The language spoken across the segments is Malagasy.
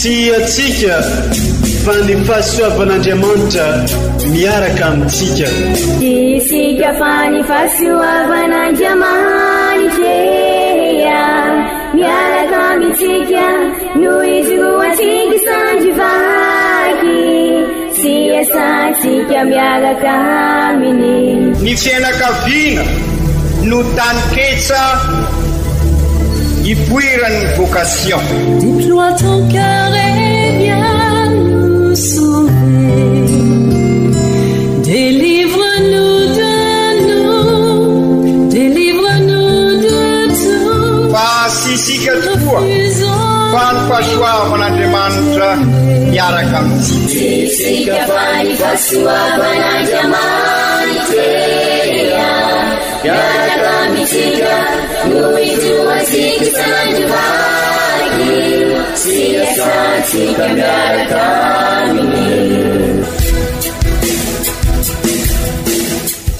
Tsy antsika fa ny fahasoavan'Andriamanitra miaraka amintsika. Tsy isika fa ny fahasoavan'Andriamanitra miaraka amintsika no ijoroantsika sandry vaky sy iasantsika miaraka aminy. Ny fianakaviana no taninketsa ipoiran'ny vocation. Déploie ton cœur et viens nous sauver. Délivre-nous de nous, délivre-nous de tout. Fa tsy isika tokoa fa ny fahasoavan'Andriamanitra miaraka amintsika. Tsy isika fa ny fahasoavan'Andriamanitra miaraka amintsika no ijoroantsika sandry vaky sy iasantsika miaraka aminy.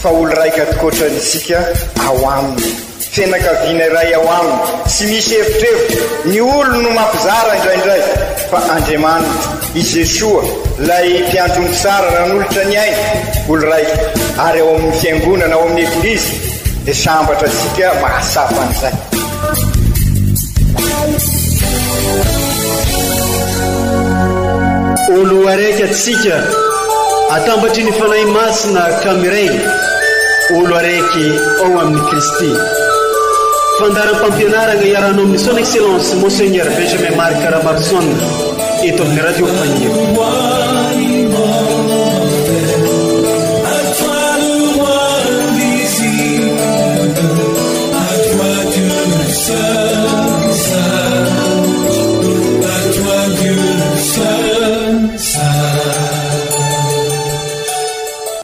Fa olo raika tokoatrany isika ao aminy. Fianakaviana iray ao aminy, tsy misy evitrevitra, ny olony no mampizara indraindray, fa Andriamanitra, i Jesoa, ilay mpiandry omby tsara nanolotra ny ainy, olo raika, ary ao amin'ny fiangonana, ao amin'ny Eglizy, dia sambatra antsika mahatsapa an'izay. Olo araiky antsika, atambatry ny Fanahy Masina ka miray, olo araiky ao amin'i Kristy. Fandaharam-pampianaragna iarahanao amin'ny Son Excellence Monseigneur Benjamin Marc Ramaroson eto amin'ny Radio Fanilo.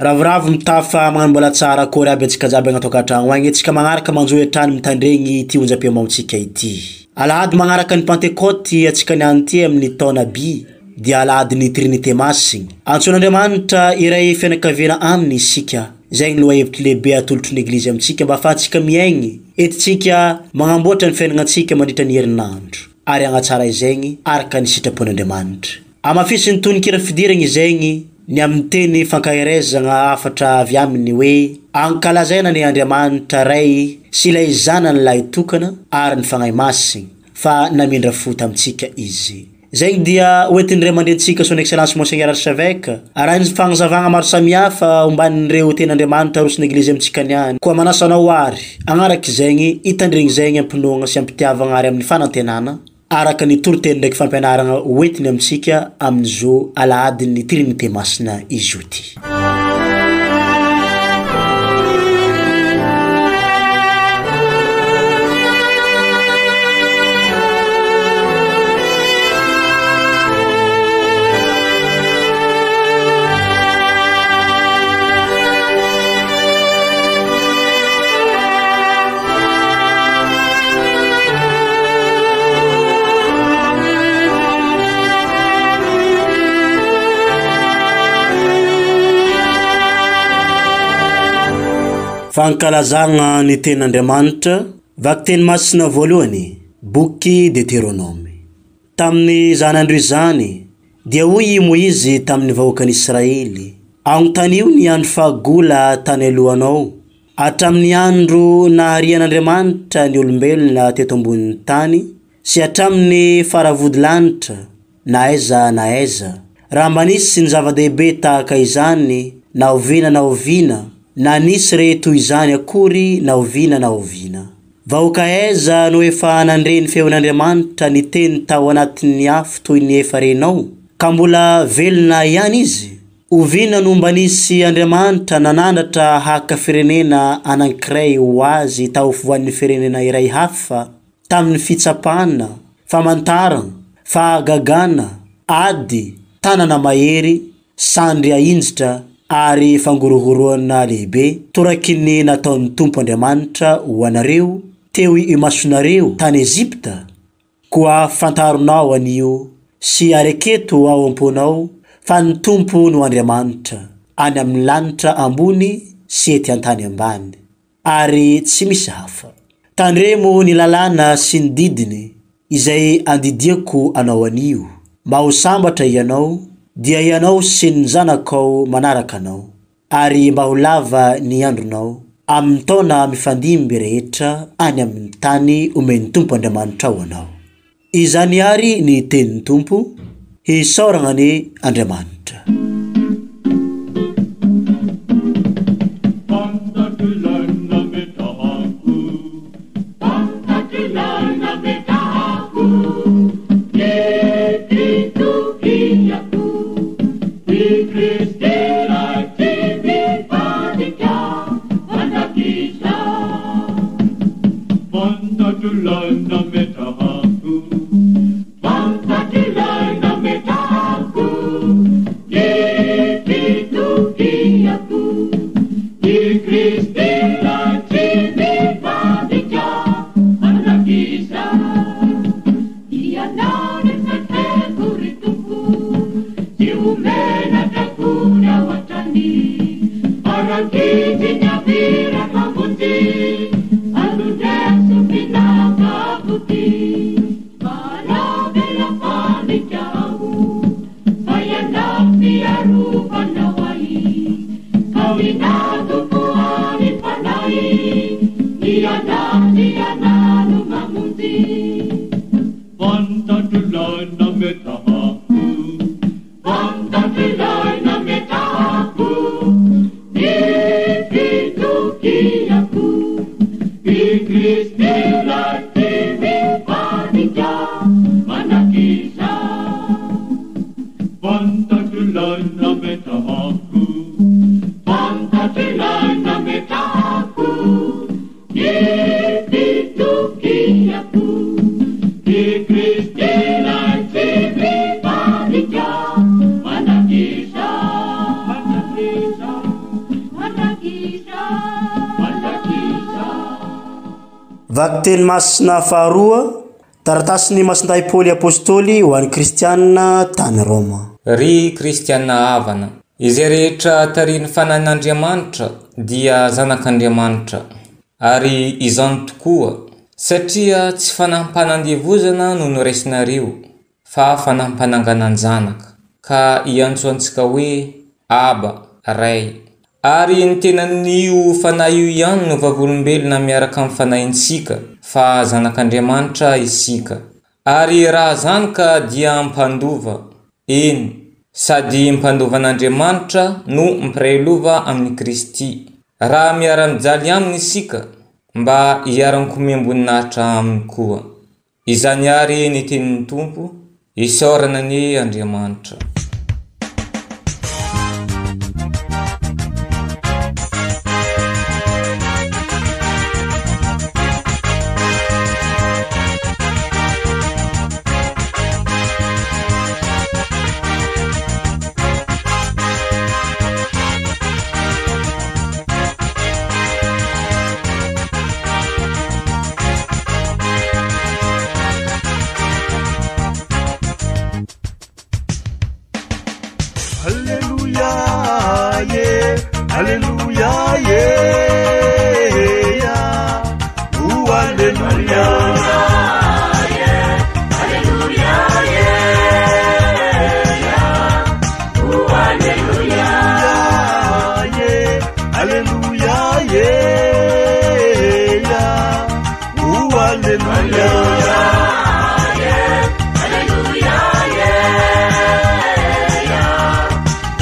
Ravoravo mitafa magnano mbola tsara akory aby antsika jiaby agny an-tokantragno agny, antsika magnaraka manjohy hatrany mitandregny ity onjam-piamaontsika ity. Alahady magnaraka ny Pantekôty antsika niany ity amin'ny taona by dia alahadin'ny Trinite Masigny. Antsoin'Andriamanitra iray fianakaviana aminy isika. Izay ny lohahevitry lehibe atolotry ny Eglizy amintsika mba ahafahantsika miaigny, entintsika magnamboatra ny fiaignantsika mandritra ny herinandro ary hagnatsara izegny araka ny sitrapon'Andriamanitra. Hamafisin'ny tononkira fidiragna izegny ny amin'ny teny fankaherezagna hafatra avy aminy hoe, Ankalazaina anie Andriamanitra Ray sy ilay Zanany Lahitokana ary ny Fagnahy Masigny fa namindra fo tamintsika Izy. Zegny dia ho entin'ny ray aman-drenintsika Son Excellence Monseigneur Archevêque, arahin'ny fagnazavagna maro samihafa omban'ireo tenin'Andriamanitra aroson'ny Eglizy amintsika niany. Koa manasa anao ary, hagnaraka izegny, hitandregny zegny am-pinoagna sy am-pitiavagna ary amin'ny fanantenana, araka ny toriteny ndraiky fampianaragna ho entiny amintsika amin'izo alahadin'ny Trinite Masina izo ty. Fankalazagna ny Tenin'Andriamanitra, Vakiteny Masina voalohany, Boky Deteronômy. Tamin'izany andro izany, dia hoy i Môizy tamin'ny vahoakan'Israely, Anontanio ny andro fahagola tany alohanao, hatramin'ny andro naharian'Andriamanitra ny olombelona teto ambonin'ny tany, sy hatramin'ny faravodilanitra, na aiza na aiza. Raha mba nisy ny zava-dehibe tahaka izany na oviana na oviana, na nisy re toy izany akory na oviana na oviana. Vahoaka aiza no efa nandre ny feon'Andriamanitra niteny tao anatin'ny afo toy ny efa renao, ka mbola velona ihany izy? Oviana no mba nisy Andriamanitra nanandratra haka firenena anankiray ho azy tao afovoan'ny firenena iray hafa, tamin'ny fitsapana, famantarana, fahagagana, ady, tanana mahery, sandry ahinjitra, ary fangorohoroana lehibe, toraky ny nataon'ny Tompo Andriamanitra ho anareo teo imasonareo tany Egypta? Koa fantaronao anio sy areketo ao am-ponao fa ny Tompo no Andriamanitra, any amin'ny lanitra ambony sy ety an-tany ambany. ary tsy misy hafa. Tandremo ny lalàna sy ny didiny izay andidiako anao anio. Mba ho sambatra ianao, dia ianao sy ny zanakao manaraka anao, ary mba ho lava ny andronao amin'ny taona mifandimby rehetra any amin'ny tany omen'ny Tompo Andriamanitrao anao. Izany àry ny tenin'ny Tompo, hisaorana anie Andriamanitra. Vakiteny masina faharoa, taratasin'i Masindahy Paoly Apostoly ho an'ny Kristianina tany Roma. Ry Kristianina havana, izay rehetra tarihin'ny Fanahin'Andriamanitra dia zanak'Andriamanitra. Ary izany tokoa, satria tsy fanahim-panandevozana no noraisinareo, fa fanahim-pananganan-janaka, ka iantsoantsika hoe, Aba, Ray. Ary ny tenan'io Fanahy io ihany no vavolombelona miaraka amin'ny fanahintsika fa zanak'Andriamanitra isika. Ary raha zany ka dia mpandova, eny, sady mpandova an'Andriamanitra no mpiray lova amin'i Kristy, raha miara-mijaly aminy isika, mba hiaran-komem-boninahitra aminy koa. Izany àry ny tenin'ny Tompo, isaorana anie Andriamanitra. Alléluia, yeah. Alléluia, yeah. Oh, Alléluia. Alléluia, yeah. Oh, Alléluia. Yeah. Alléluia, yeah. Oh, Alléluia. Alléluia, yeah.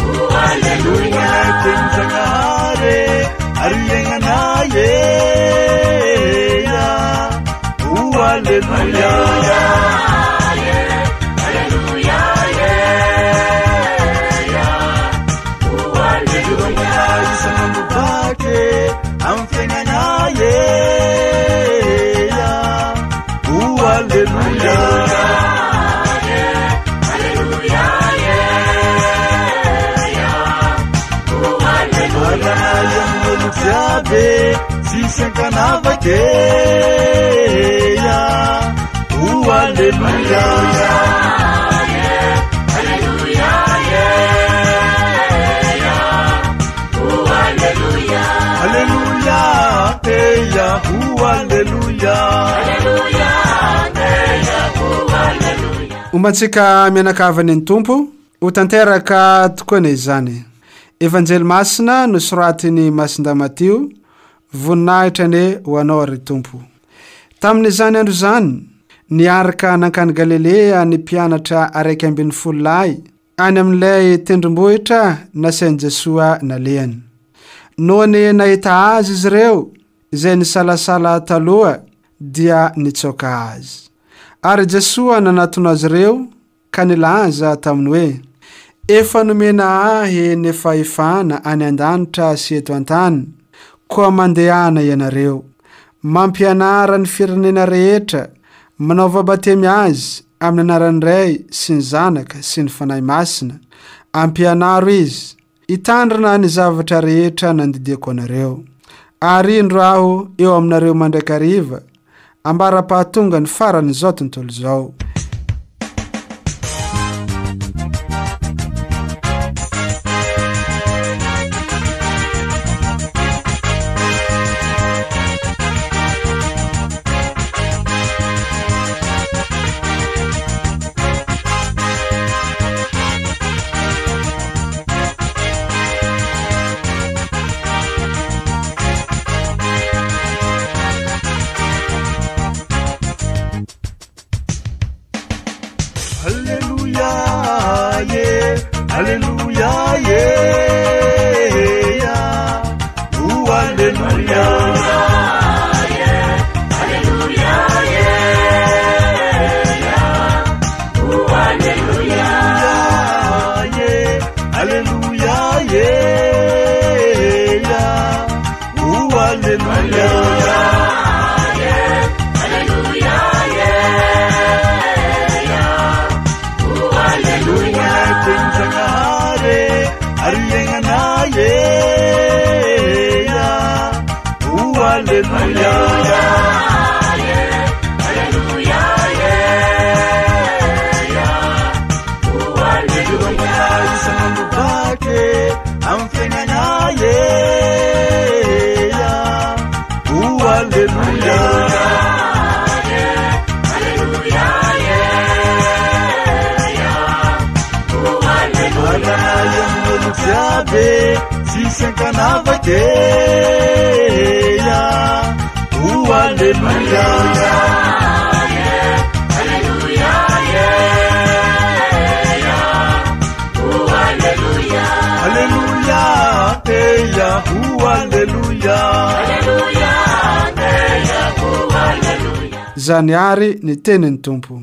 Oh, Alléluia. Tenjanahary ary iainana yeah. Oh, Alléluia. Alléluia, yeah. Oh, Alléluia. Isan'andro vaky amin'ny fiainana yeah. Oh, Alléluia. Alléluia, yeah. Oh, Alléluia. Aranay amin'olo jiaby tsisy ankanavaka yeah. Oh, Alléluia. Alléluia, yeah. Oh, Alléluia. Alléluia, yeah. Oh, Alléluia. Alléluia, yeah. Oh, Alléluia. Homba antsika mianakavy ny Tompo, ho tanteraka tokoa anie izany. Evanjely Masina nosoratin'i Masindahy Matio, voninahitra anie ho Anao ry Tompo. Tamin'izany andro izany, niaraka nankany Galilea ny mpianatra 11 lahy, any amin'ilay tendrombohitra nasain'i Jesoa nalehany. Nony nahita Azy izy ireo, izay nisalasala taloha, dia nitsoaka Azy. Ary Jesoa nanatona azy ireo ka nilaza taminy hoe, Efa nomena Ahy ny fahefana any an-danitra sy eto an-tany, koa mandehana ianareo, mampianara ny firenena rehetra, manaova batemy azy amin'ny anaran'ny Ray sy ny Zanaka sy ny Fanahy Masina, ampianaro izy hitandrina ny zavatra rehetra nandidiako anareo. Ary indro Aho eo aminareo mandrakariva, ambara-pahatonga ny faran'izao tontolo izao. Alléluia, yeah. Alléluia, yeah. Oh, Alléluia. Alléluia, yeah. Oh, Alléluia. Yeah. Alléluia, yeah. Oh, Alléluia. Alléluia, yeah. Oh, Alléluia. Tenjanahary, ary iainana, yeah. Oh, Alléluia. Alléluia, yeah. Oh, Alléluia. Isan'andro vaky amin'ny fiainana, yeah. Oh, Alléluia. Alléluia, yeah. Oh, Alléluia. Ary amin'ny olo jiaby, tsisy ankanavaka, yeah. Oh, Alléluia. Alléluia, yeah. Oh, Alléluia. Alléluia, yeah. Oh, Alléluia. Alléluia, yeah. Oh, Alléluia. Izany àry ny tenin'ny Tompo.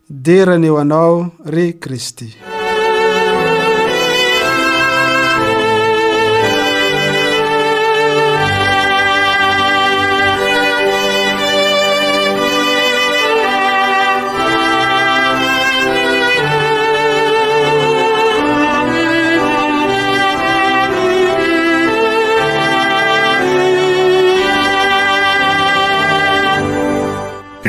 Dera ny eo anao, ry Kristy.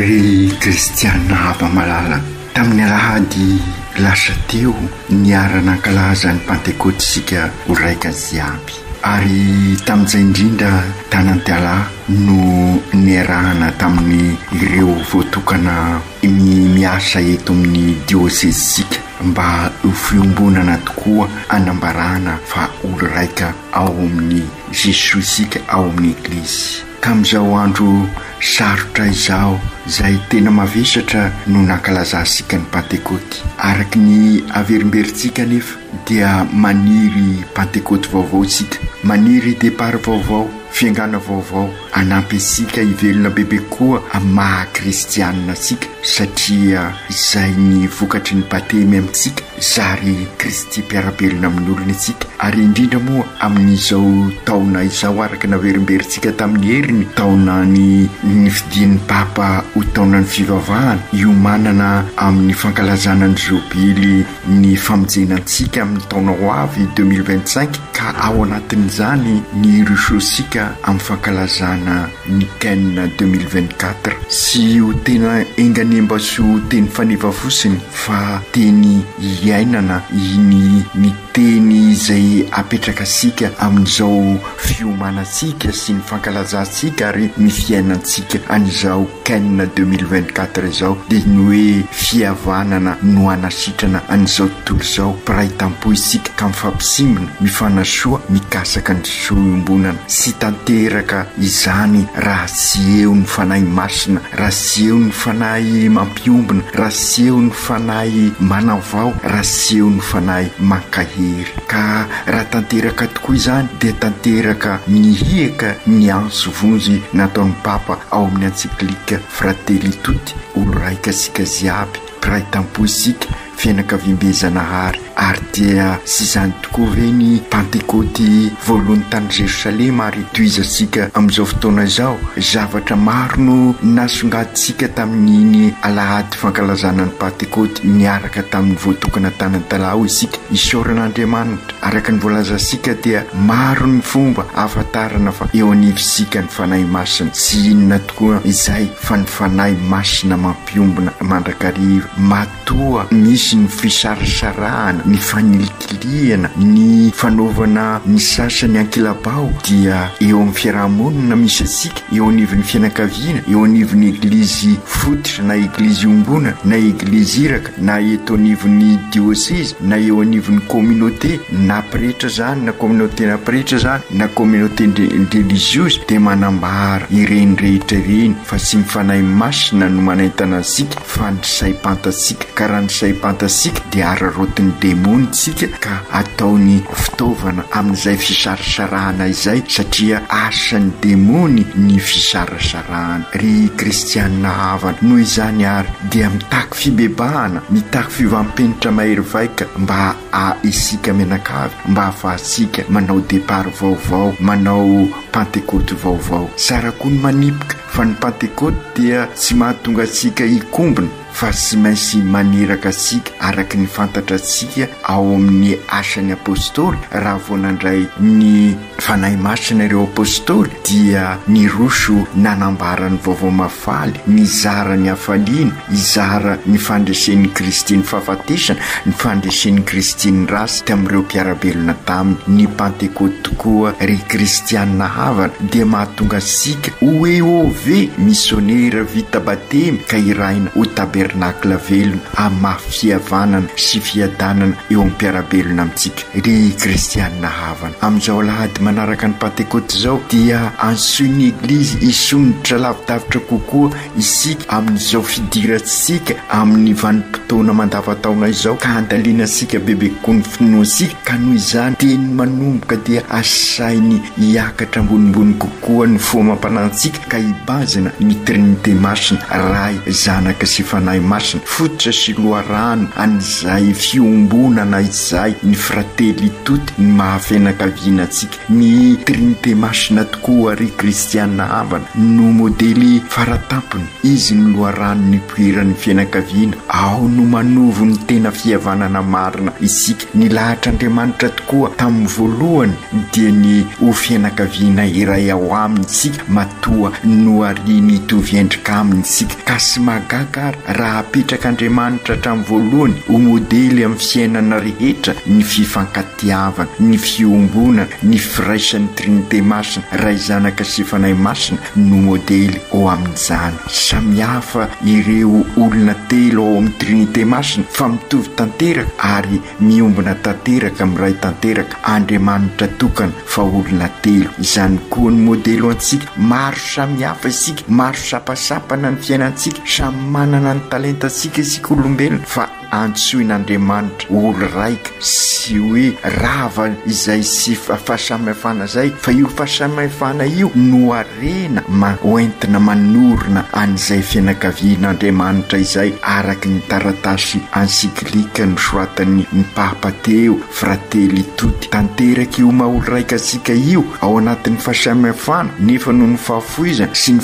Ry kristiana hava-malala, tamin'ny alahady lasa teo niara-nankalaza ny Pantekôty isika ho raika jiaby. Ary tamin'izay indrindra tany Antialahy no niarahana tamin'ny ireo voatokana ny miasa eto amin'ny diosezintsika mba ho fiombonana tokoa hanambarana fa olo raika ao amin'ny Jesoa isika ao amin'ny Eglizy. Tamin'izao andro sarotra izao izay tena mavesatra no nankalazantsika ny Pantekôty. Araka ny averimberintsika anefa dia maniry Pantekôty vaovao isika, maniry départ vaovao, fiangana vaovao hanampy antsika hivelona bebe kokoa amin'ny maha kristianina antsika satria izay ny vokatry ny batemy amintsika zary Kristy mpiara-belona amin'ny olona isika ary indrindra moa amin'izao taona izao araka ny averimberintsika tamin'ny heriny taona ny nifidian'ny Papa ho taonan'ny fivavahana hiomanana amin'ny fankalazana ny jobily ny famonjena antsika amin'ny taona ho avy 2025 ka ao anatin'izany ny hirosoantsika amin'ny fankalazana ny Ken 2024 sy ho tena enga anie mba tsy ho teny faneva fosiny fa teny hiainana. iainana iny ny teny izay apetrakasika amin'izao fiomanantsika sy ny fankalazantsika ary ny fiainantsika an'izao Ken 2024 izao dia ny hoe fihavanana no hanasitrana an'izao tontolo izao, mpiray tampo isika ka mifampisimbina, mifanasoa, mikasaka ny soa iombonana. Tsy tanteraka izany raha tsy eo ny Fanahy Masina, raha tsy eo ny Fanahy mampiombona, raha tsy eo ny Fanahy manavao, raha tsy eo ny Fanahy mankahery. Ka raha tanteraka tokoa izany dia tanteraka mihiaka ny antso vonjy nataon'ny Papa ao amin'ny Encyclique Fratelli Tutti, Olo raika isika ziaby, mpiray tampo isika, fianakaviambe Zanahary. Ary dia tsy izany tokoa ve ny Pantekôty voalohany tany Jerosalema ary tohizantsika amin'izao fotoana izao? Zavatra maro no nasongadintsika tamin'iny alahady fankalazana ny Pantekôty niaraka tamin'ny voatokana tany Antalaha isika. Isaorana Andriamanitra. Araka ny voalazantsika dia maro ny fomba ahafantarana fa eo anivontsika ny Fanahy Masina. Tsy inona tokoa izay fa ny Fanahy Masina mampiombona mandrakariva. Matoa misy ny fisarasarahana, ny fanilikilihana, ny fanaovana ny sasany ankilabao dia eo amin'ny fiaraha-monina misy antsika, eo anivon'ny fianakaviana, eo anivon'ny Eglizy fototra na Eglizy iombonana na Eglizy iraka, na eto anivon'ny diosezy na eo anivon'ny communauté na pretra zany na communauté na pretra zany na communauté religieuse dia manambara ireny rehetra ireny fa tsy ny Fanahy Masina no manentana antsika fa ny saim-pantatsika ka raha ny saim-pantatsika dia araraotin'ny demony tsika ka ataony fitaovana amin'izay fisarasarahana izay satria asan'ny demony ny fisarasarahana ry kristianina havana noho izany ary dia mitaky fibebahana, mitaky fiovam-penitra mahery vaika mba a isika mianakavy mba ahafahantsika manao départ vaovao, manao pantekoty vaovao. Tsara koa ny manipika fa ny pantekoty dia tsy mahatonga antsika hikombona fa tsy maintsy maniraka antsika araka ny fantatra antsika ao amin'ny Asan'ny Apostoly raha vao nandray ny Fanahy Masina ireo Apostoly dia niroso nanambara ny Vaovao Mahafaly, nizara ny hafaliana, hizara ny fandresen'i Kristy ny fahafatesana, ny fandresen'i Kristy ny ratsy tamin'ireo mpiara-belona taminy. Ny Pantekoty tokoa, ry kristiana havana, dia mahatonga antsika ho EOV, misionera vita batemy ka irahina ho tabernakla velona hamafy fihavanana sy fiadanana eo amin'ny mpiara-belona amintsika. Ry kristiana havana, amin'izao alahady manaraka ny Pantekoty izao dia antsoin'ny Eglizy hisondrotra lavidavitra kokoa isika amin'izao fidirantsika amin'ny vanim-potoana mandavantaona izao ka handalinantsika bebe kokoa ny finoantsika ka noho izany teny manomboka dia asainy hiakatra ambonimbony kokoa ny fo amam-panahintsika ka hibanjina ny Trinite Masina, Ray, Zanaka sy Fanahy Masina, fototra sy loharano an'izay fiombonana izay, ny Fratelli Tutti, ny maha fianakaviana antsika. Ny Trinite Masina tokoa ry kristiana havana no modely faratampony, izy no loharano nipoiran'ny fianakaviana, ao no manovo ny tena fihavanana marina isika. Ny lahatr'Andriamanitra tokoa tamin'ny voalohany dia ny ho fianakaviana iray ao aminy isika matoa nohariany hitovy endrika aminy isika ka tsy mahagaga ary raha apetrak'Andriamanitra hatramin'ny voalohany ho modely amin'ny fiainana rehetra ny fifankatiavana, ny fiombonana, ny firaisan'ny Trinite Masina, Ray Zanaka sy Fanahy Masina no modely ho amin'izany. Samihafa ireo olona telo ao amin'ny Trinite Masina fa mitovy tanteraka ary miombona tanteraka, miray tanteraka, Andriamanitra tokana fa olona telo. Izany koa ny modely ho antsika, maro samihafa isika, maro sampasampana ny fiainantsika, samy manana ny talentantsika isika olombelona fa antsoin'Andriamanitra ho olo raika sy hoe rava izay sy fahasamihafana izay fa io fahasamihafana io no harena ma hoentina manorina an'izay fianakavian'Andriamanitra izay araka ny taratasy encyclique nosoratan'ny ny Papa teo Fratelli Tutti. Tanteraka io maha olo raika antsika io ao anatin'ny fahasamihafana nefa noho ny fahafoizana sy ny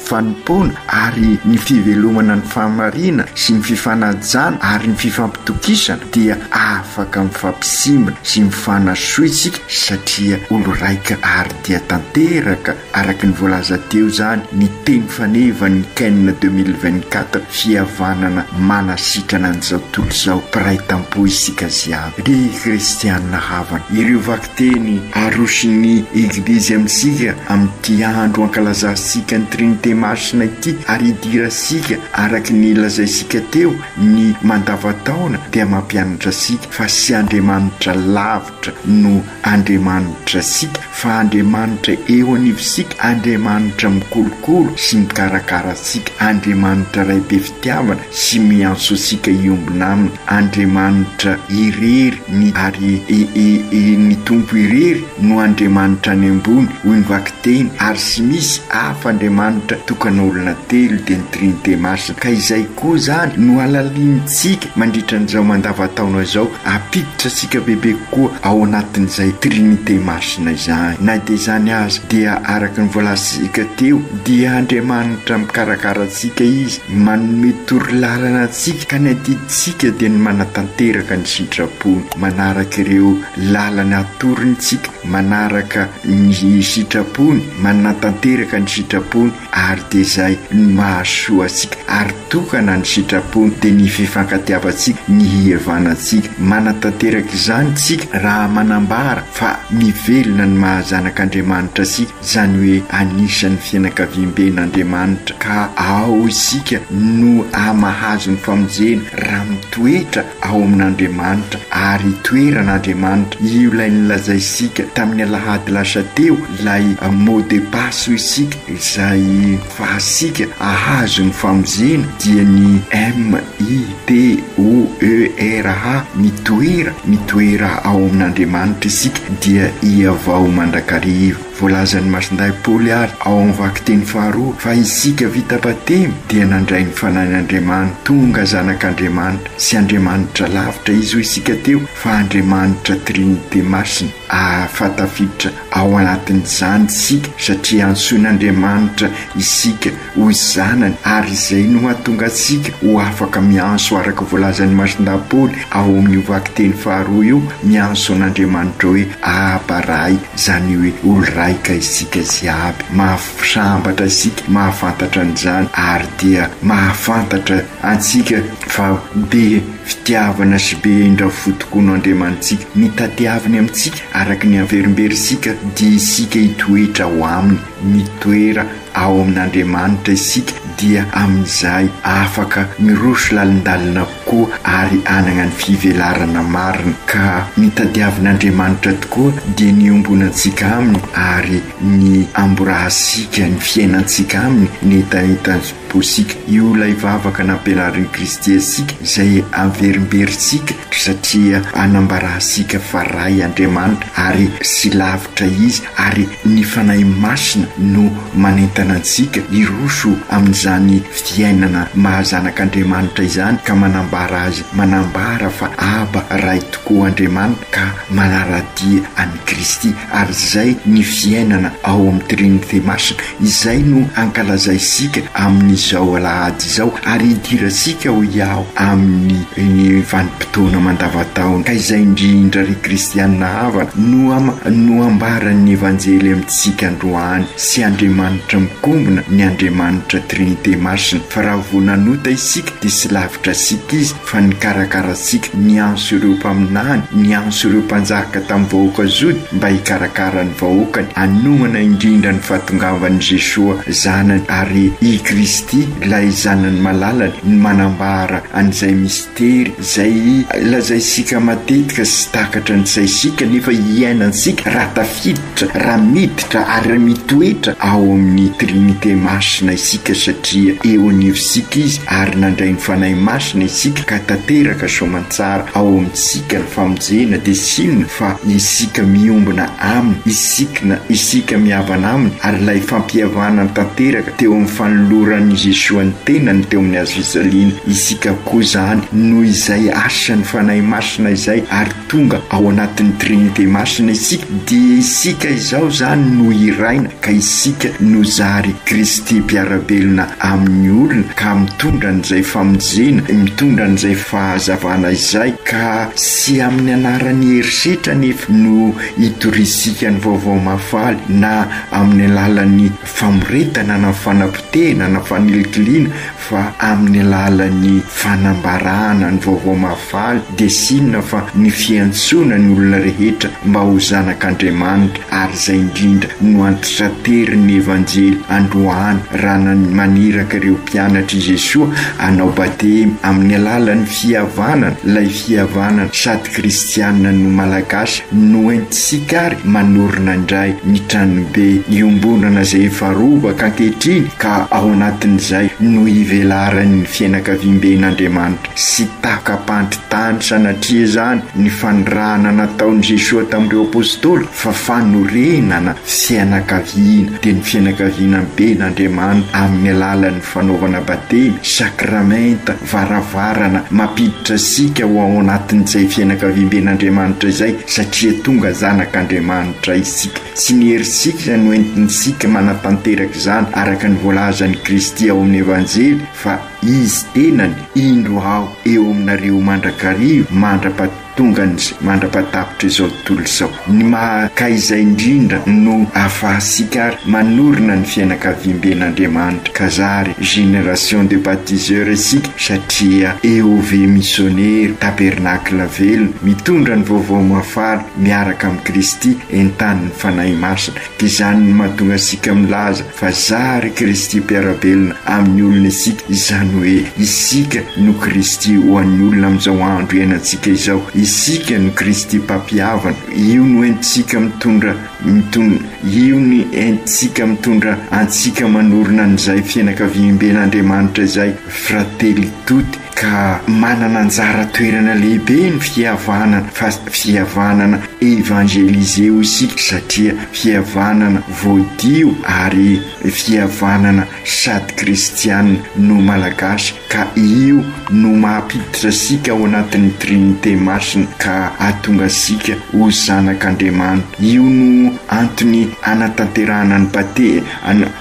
fanompoana ary ny fivelomana ny fahamarina sy ny fifanajana ary ny fifampitokisana dia afaka mifampisimbina sy mifanasoa isika satria olo raika ary dia tanteraka araka ny voalaza teo izany ny teny fanevan'ny Ken 2024 fihavanana manasitrana an'izao tontolo izao mpiray tampo isika ziaby ry kristianina havana ireo vakiteny aroson'ny Eglizy amintsika amin'ity andro ankalazantsika ny Trinite Masina ity ary idirantsika araka ny lazaintsika teo ny mandavataona dia mampianatra antsika fa tsy Andriamanitra lavitra no Andriamanitra antsika fa Andriamanitra eo anivontsika, Andriamanitra mikolokolo sy mikarakara antsika, Andriamanitra Ray be fitiavana sy miantso antsika hiombona Aminy, Andriamanitra irery ny ary ny Tompo irery no Andriamanitra any ambony hoy ny vakiteny ary tsy misy hafa Andriamanitra tokana olona telo dia ny Trinite Masina ka izay koa izany no halalinintsika mandritra an'izao mandavataona izao hampiditra antsika bebe kokoa ao anatin'izay Trinite Masina izany. Na dia izany aza dia araka ny voalazantsika teo dia Andriamanitra mikarakara antsika Izy, manome torolalana antsika ka ny adidintsika dia ny manatanteraka ny sitrapony, manaraka ireo lalana atorony isika, manaraka ny sitrapony, manatanteraka ny sitrapony ary dia izay no mahasoa antsika ary tokana ny sitrapony dia ny fifankatiavantsika, ny hihevanantsika. Manatanteraka izany isika raha manambara fa mivelona ny maha zanak'Andriamanitra antsika, izany hoe anisan'ny fianakaviamben'Andriamanitra ka ao isika no mahazo ny famonjena raha mitoetra ao amin'Andriamanitra ary itoeran'Andriamanitra. Io ilay nolazaintsika tamin'ny alahady lasa teo, ilay mot de passe hoy isika, izay fahasika ahazo ny famonjena dia ny M I T O E R A, mitoera, mitoera ao amin'Andriamanitra isika dia hihavao mandrakariva. Voalazan'i Masindahy Paoly ary ao amin'ny vakiteny faharoa fa isika vita batemy dia nandray ny Fanahin'Andriamanitra, tonga zanak'Andriamanitra sy Andriamanitra lavitra izy hoy isika teo fa Andriamanitra Trinite Masina fa tafiditra ao anatin'izany isika satria antsoin'Andriamanitra isika ho zanany ary izay no mahatonga antsika ho afaka miantso araka voalazan'i Masindahy Paoly ao amin'io vakiteny faharoa io, miantso an'Andriamanitra hoe Aba Ray, izany hoe olo-raika isika jiaby, mahasambatra isika mahafantatra an'izany ary dia mahafantatra antsika fa be fitiavana sy be indra-fo tokoa no Andriamanitsika, ny tadiaviny amintsika araka ny averimberintsika dia isika hitoetra ao Aminy, mitoera ao amin'Andriamanitra isika dia amin'izay afaka miroso lalindalina kokoa ary hanana ny fivelarana marina. Ka ny tadiavin'Andriamanitra tokoa dia ny iombonantsika Aminy ary ny amborahantsika ny fiainantsika Aminy, ny hetahetam-pontsika. Io ilay vavaka nampianarin'i Kristy antsika izay averimberintsika satria anambarantsika fa Ray Andriamanitra ary sy lavitra Izy ary ny Fanahy Masina no manentana antsika hiroso amin'izany fiainana maha zanak'Andriamanitra izany ka manambara Azy, manambara fa Aba, Ray tokoa Andriamanitra ka manara-dia an'i Kristy ary izay ny fiainana ao amin'ny Trinite Masina, izay no ankalazaisika amin'izao alahady izao ary hidirantsika hoy aho amin'ny ny vanim-potoana mandavantaona, ka izay indrindra ry kristiana havana no no ambaran'ny Evanjely amintsika androany, sy Andriamanitra mikombona ny Andriamanitra Trinite Masina, fa raha vao nanota isika dia tsy lavitra antsika Izy fa nikarakara antsika, niantso ireo mpaminany, niantso ireo mpanjaka tamin'ny vahoaka Jody mba hikarakara ny vahoakany, hanomana indrindra ny fahatongavan'i Jesoa Zanany ary i Kristy ilay Zanany malalany no manambara an'izay mistery izay lazaintsika matetika sy takatra ny saintsika nefa iainantsika raha tafiditra, raha miditra ary mitoetra ao amin'ny Trinite Masina isika satria eo anivontsika Izy ary nandray ny Fanahy Masina isika ka tanteraka soamantsara ao amintsika ny famonjena dia tsy inona fa isika miombona Aminy, isikna, isika mihavana Aminy ary ilay fampihavanana tanteraka teo amin'ny fanoloran'i Jesoa ny tenany teo amin'ny hazo fijaliana, isika koa izany noho izay asan'ny Fanahy Masina izay ary tonga ao anatin'ny Trinite Masina isika dia isika izao izany no hiraina ka isika no zary. Kristy mpiara-belona amin'ny olona ka mitondra an'izay famonjena, mitondra an'izay fahazavana izay, ka tsy amin'ny anaran'ny herisetra anefa no itoriantsika ny Vaovao Mahafaly na amin'ny alalan'ny famoretana na fanapotehana na fanilikiliana fa amin'ny alalan'ny fanambarana ny Vaovao Mahafaly dia tsy inona fa ny fiantsoana ny olona rehetra mba ho zanak'Andriamanitra ary izay indrindra no antitraterin' ny Evanjely androany raha maniraka ireo mpianatr' i Jesoa hanao batemy amin'ny alalan'ny fihavanana, ilay fihavanana sady kristiana no malagasy no entintsika ary manorina indray ny tranobe iombonana izay efa robaka ankehitriny ka ao anatin'izay no ivelaran'ny fiainakaviamben'Andriamanitra sy taka-pandry tany sanatria izany ny fanirahana nataon'i Jesoa tamin'ireo Apostoly fa fanorenana fianakaviana dia ny fianakaviana ben'Andriamanitra amin'ny alalan'ny fanaovana batemy, sakramenta, varavarana mampiditra antsika ho ao anatin'izay fianakaviamben'Andriamanitra izay satria tonga zanak'Andriamanitra isika. Tsy ny herintsika no entintsika manatanteraka izany araka ny voalazan'i Kristy ao amin'ny Evanjely fa Izy tenany, Indro Aho eo aminareo mandrakariva mandra-pahatonga tonga ny mandra-pahatapitra izao tontolo izao. Ny maha ka izay indrindra no ahafahantsika ary manorina ny fianakaviamben'Andriamanitra ka zary génération de baptiseurs isika satria EOV missionnaire, tabernacle velona, mitondra ny vaovao mahafaly miaraka amin'i Kristy entanin'ny Fanahy Masina. Ka izany no mahatonga antsika milaza fa zary Kristy mpiara-belona amin'ny olona isika, izany hoe isika no Kristy ho an'ny olona amin'izao andro iainantsika izao, isika no Kristy mpampihavana, io no entintsika mitondra mitondra io ny entintsika mitondra antsika manorina an'izay fianakaviamben'Andriamanitra izay, Fratelli tutti, ka manana anjara toerana lehibe ny fihavanana fa fihavanana evangelisé hoy isika satria fihavanana voadio ary fihavanana sady kristiana no malagasy ka io no mahampiditra antsika ao anatin'ny trinite masina ka ahatonga antsika ho zanak'Andriamanitra io no antony anatanterahana ny bate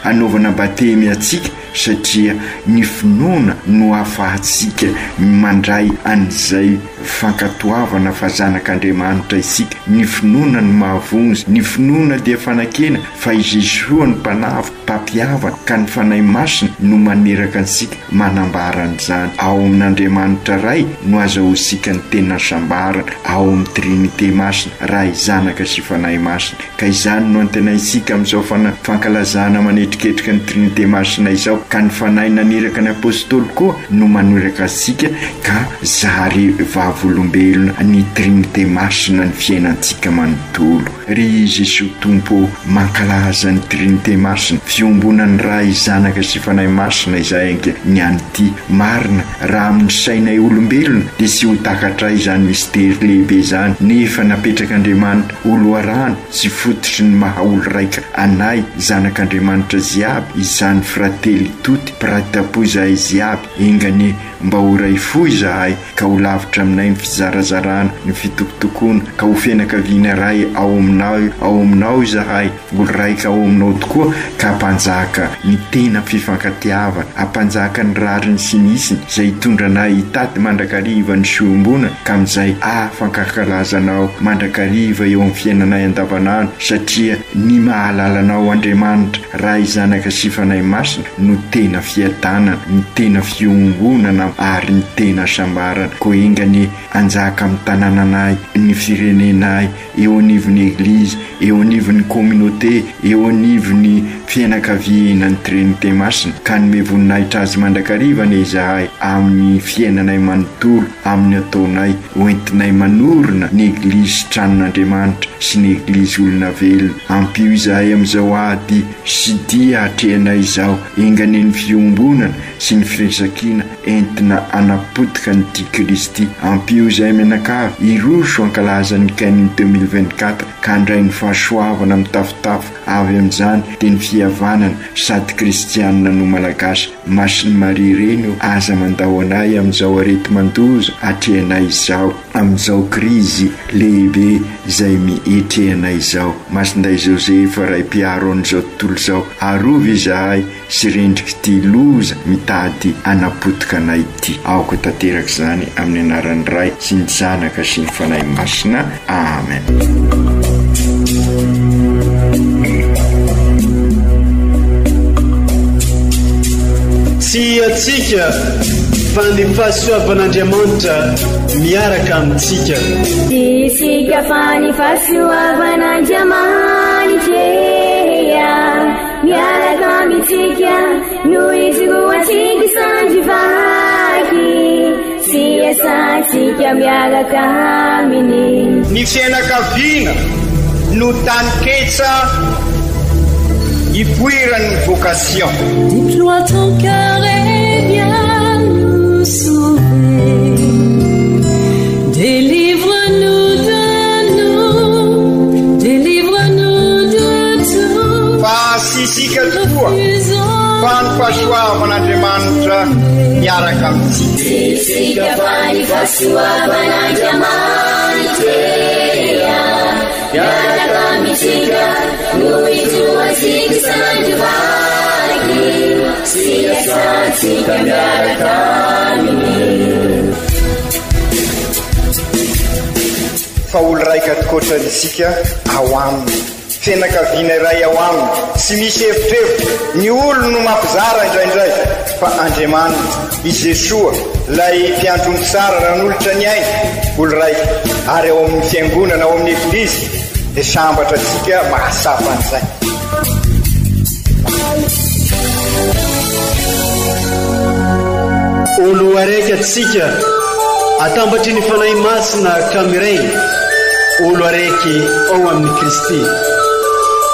anaovana batemy antsika satria ny finoana no ahafahantsika mandray an'izay fankatoavana fa zanak'Andriamanitra isika, ny finoana no mahavonjy, ny finoana dia fanakena fa i Jesoa no Mpanavotra, Mpampihavana, ka ny Fanahy Masina no maniraka antsika manambara an'izany. Ao amin'Andriamanitra Ray no azahoantsika ny tena hasambarana, ao amin'ny Trinite Masina, Ray, Zanaka sy Fanahy Masina. Ka izany no antenaintsika amin'izao fankalazana manetriketrika ny Trinite Masina izao, ka ny Fanahy naniraka ny Apostoly koa no maniraka antsika ka zary vavolombelona ny Trinite Masina ny fiainantsika manontolo. Ry Jesoa Tompo ô, mankalaza ny Trinite Masina, fiombonan'ny Ray, Zanaka sy Fanahy Masina izahay anke ny an'ity. Marina, raha amin'ny sainay olombelona dia tsy ho takatray izany mistery lehibe izany, nefa napetrak'Andriamanitra Ho loharano sy fototry ny maha olo-raika anay zanak'Andriamanitra ziaby izany Fratelli tutti mpiray tampo izahay ziaby enga anie mba ho iray fo izahay ka ho lavitra aminay ny fizarazarana ny fitokotokoana ka ho fianakaviana iray ao aminao ao aminao izahay olo-raika ao aminao tokoa ka hampanjaka ny tena fifankatiavana hampanjaka ny rariny sy ny hitsiny izay hitondra anay hitady mandrakariva ny soa iombonana ka amin'izay ahafankakalazanao mandrakariva eo amin'ny fiainanay andavanandro satria ny mahalala Anao Andriamanitra Ray Zanaka sy Fanahy Masina no tena fiadanana, ny tena fiombonana ary ny tena hasambarana. Koa enga anie hanjaka amin'ny tanànanay, ny firenenay, eo anivon'ny Eglizy, eo anivon'ny communauté, eo anivon'ny fianakaviana ny Trinite Masina, ka hanome voninahitra Azy mandrakariva anie izahay amin'ny fiainanay manontolo, amin'ny ataonay, ho entinay manorina ny Eglizy tranon'Andriamanitra sy ny Eglizy olona velona. Ampio izahay amin'izao ady sy dia atrehanay izao, enga anie ny fiombonana sy ny firaisankina entina hanapotika ny tia Kristy. Ampio izahay mianakavy hiroso hankalaza ny Can 2024 ka handray ny fahasoavana mitafotafo avy amin'izany dia ny fihavanana sady kristianina no malagasy. Masin'i Maria Reny o, aza mandao anay amin'izao areti-mandoza atrehanay izao, amin'izao krizy lehibe izay mietrehanay izao. Masindahy Josefa Ray mpiaro an'izao tontolo izao, arovy izahay sy rendrik'ity loza mitady hanapotika anay ity. Aoka ho tanteraka izany amin'ny anaran'ny Ray sy ny Zanaka sy ny Fanahy Masina. Amen. Tsy antsika fa ny fahasoavan'Andriamanitra miaraka amintsika. Tsy isika fa ny fahasoavan'Andriamanitra miaraka amintsika no ijoroantsika sandry vaky sy iasantsika miaraka aminy. Ny fianakaviana no taninketsa ipoiran'ny vocation. Déploie ton cœur et viens nous sauver. Délivre-nous de nous, délivre-nous de tout. Fa tsy isika tokoa fa ny fahasoavan'Andriamanitra miaraka amintsika. Tsy isika fa ny fahasoavan'Andriamanitra miaraka amintsika no ijoroantsika sandry vaky sy iasantsika miaraka aminy. Fa olo raika tokoatra isika ao aminy. Fianakaviana iray ao aminy, tsy misy evitrevitra, ny olony no mampizara indraindray, fa Andriamanitra, i Jesoa, ilay mpiandry omby tsara nanolotra ny ainy, olo raika, ary ao amin'ny fiangonana, ao amin'ny Eglizy, dia sambatra antsika mahatsapa an'izay. Olo araiky atsika atambatry ny Fanahy Masina ka miray olo araiky ao amin'i Kristy.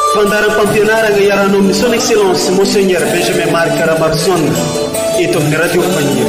Fandaharam-pampianaragna iarahanao amin'ny Son Excellence Monseigneur Benjamin Marc Ramaroson eto amin'ny Radio Fagniry.